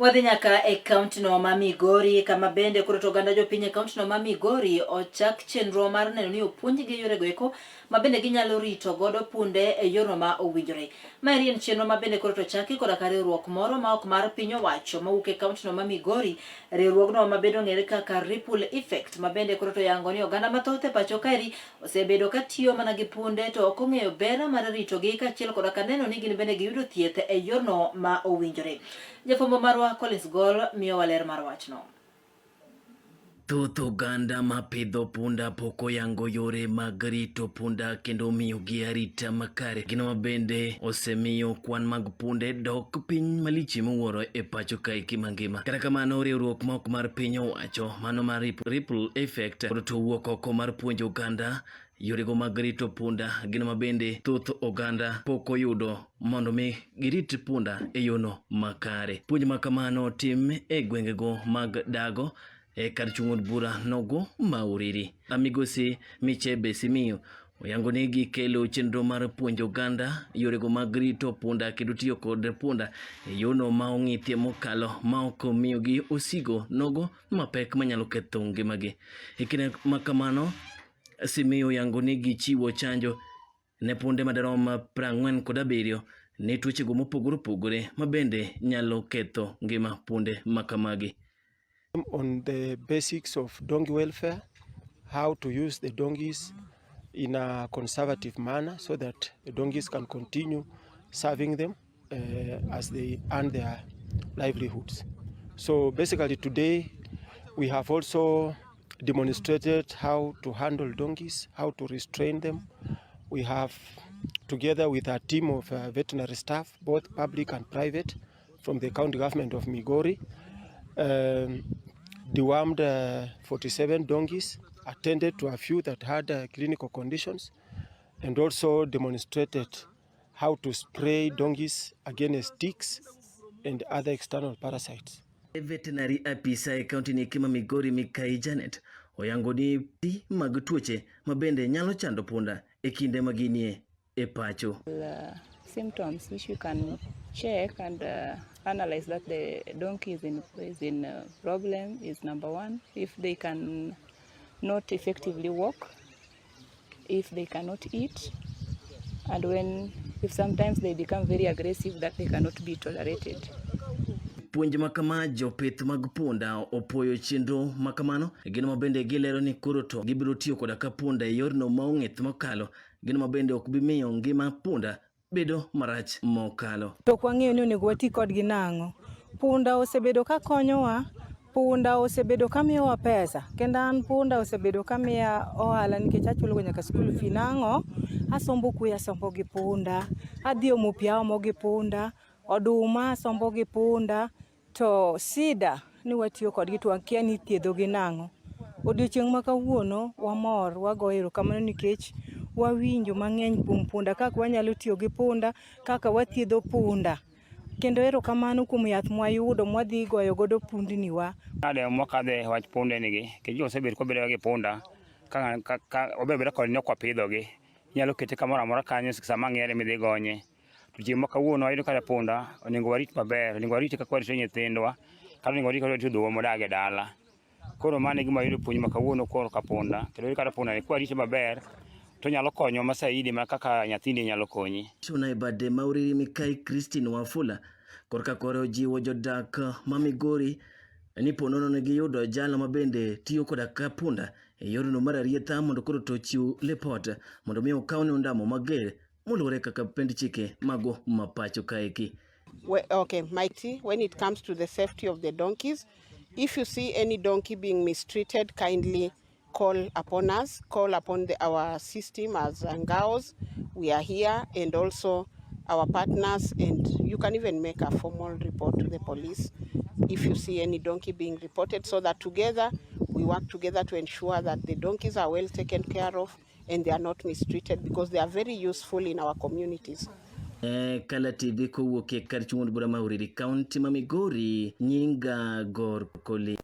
Wadhi nyaka e kauntino ma Migori kama bende koro to oganda jopiny e kauntino ma Migori ochak chenro mar neno ni opuonjgi yorego eko ma bende ginyalo rito godo punde e yorno ma owinjore. Maeri en chenro ma bende koro to ochaki koda ka riwruok moro ma ok mar piny owacho mawuok e kauntino ma Migori, riwruogno ma bende ong'ere kaka Ripple Effect ma bende koro to yango ni oganda mathoth e pacho kaeri osebedo ka tiyo mana gi punde to ok ong'eyo ber mar ritogi kaachiel koda ka neno ni gin bende giyudo thieth e yorno ma owinjore. Jafwambo marwa Collins Gol miyowa ler mar wachno. Thoth oganda ma pidho punda pok oyango yore mag rito punda kendo miyogi arita makare. Gino ma bende osemiyo kwan mag punde dok piny malich miwuoro e pacho kaeki mangima. Kata kamano, riwruok ma ok mar piny owacho mano mar Ripple Effect kod to wuok oko mar puonjo oganda yorego mag rito punda, gino ma bende thoth oganda pok oyudo mondo mi girit punda e yono makare. Puonj ma kamano tim e gwengego mag Dago e kar chung' od bura nogo ma Uriri. Migosi Michebe Simiyu oyango ni gikelo chenro mar puonjo oganda yorego mag rito punda kendo tiyo kod punda e yono ma ong'ithie mokalo ma ok omiyogi osigo nogo mapek manyalo ketho ngimagi. E kinde ma kamano, Simiyu oyango ni gichiwo chanjo ne punde madirom 47 ne tuochego mopogore opogore ma bende nyalo ketho ngima punde ma kamagi. On the basics of donkey welfare, how to use the donkeys in a conservative manner so that the donkeys can continue serving them as they earn their livelihoods. So basically today we have also demonstrated how to handle donkeys, how to restrain them. We have, together with our team of veterinary staff, both public and private, from the county government of Migori, dewormed 47 donkeys, attended to a few that had clinical conditions, and also demonstrated how to spray donkeys against ticks and other external parasites. Veterinary apisa e kaunti ni ma Migori Mikai Janet oyango ni mag tuoche ma bende nyalo chando punda e kinde ma ginie e pacho. Symptoms which we can check and analyze that the donkey is in problem is number one, if they can not effectively walk, if they cannot eat, and when if sometimes they become very aggressive that they cannot be tolerated. Puonj ma kama jopith mag punda opuoyo chenro ma kamano, gin ma bende gilero ni koro to gibiro tiyo koda ka punda e yorno ma ong'ith mokalo, gino ma bende ok bi miyo ngima punda bedo marach mokalo. To ok wang'eyo ni onego wati kodgi nang'o. Punda osebedo ka konyowa, punda osebedo ka miyowa pesa, kendo an punda osebedo ka miya ohala nikech achulogo nyaka school fee nang'o, asombo kuoyo asombo gi punda, adhi omo pi aomo gi punda, oduma asombo gi punda, to sida ni watiyo kodgi to wakia ni ithiedho gi nang'o. Odiochieng' ma kawuono wamor, wagoyo erokamano nikech wawinjo mang'eny kuom punda kaka wanyalo tiyo gi punda, kaka wathiedho punda. Kendo erokamano kuom yath mwayudo mwadhi goyo godo pundni wa. Nade mwakadhe wach punde nigi, nikech wasebedo kwabedo gi punda, ka wabedo abeda kodgi ok wapidhogi. Inyalo kete kamoro amora kanyo sama ng'ere midhi gonye. To chieng' ma kawuono wayudo kata punda onego warit maber, onego warite kaka warito nyithindwa, kata onego warit kaka warito dhowa modak e dala. Koro mano e gima wayudo puonj ma kawuono korka punda, kendo kata punda ni kwarite maber, to onyalo konyowa ma saidi ma kaka nyathini nyalo konyi. Shona e bade ma Uriri Mikai Christine Wafula korka kore ojiwo jodak ma Migori ni po nono ne giyudo jalo ma bende tiyo koda ka punda e yorno mar arietha mondo koro to ochiw lipot mondo mi okawne ondamo mager moluwore kaka pend chike mago ma pacho kaeki. Okay, Mighty, when it comes to the safety of the donkeys, if you see any donkey being mistreated, kindly call upon us, call upon our system as Angaos. We are here, and also our partners, and you can even make a formal report to the police if you see any donkey being reported, so that together we work together to ensure that the donkeys are well taken care of and they are not mistreated, because they are very useful in our communities. E, Kala TV kowuok e kar chung' od bura ma Uriri, kaunti ma Migori, nyinga Gor Koli.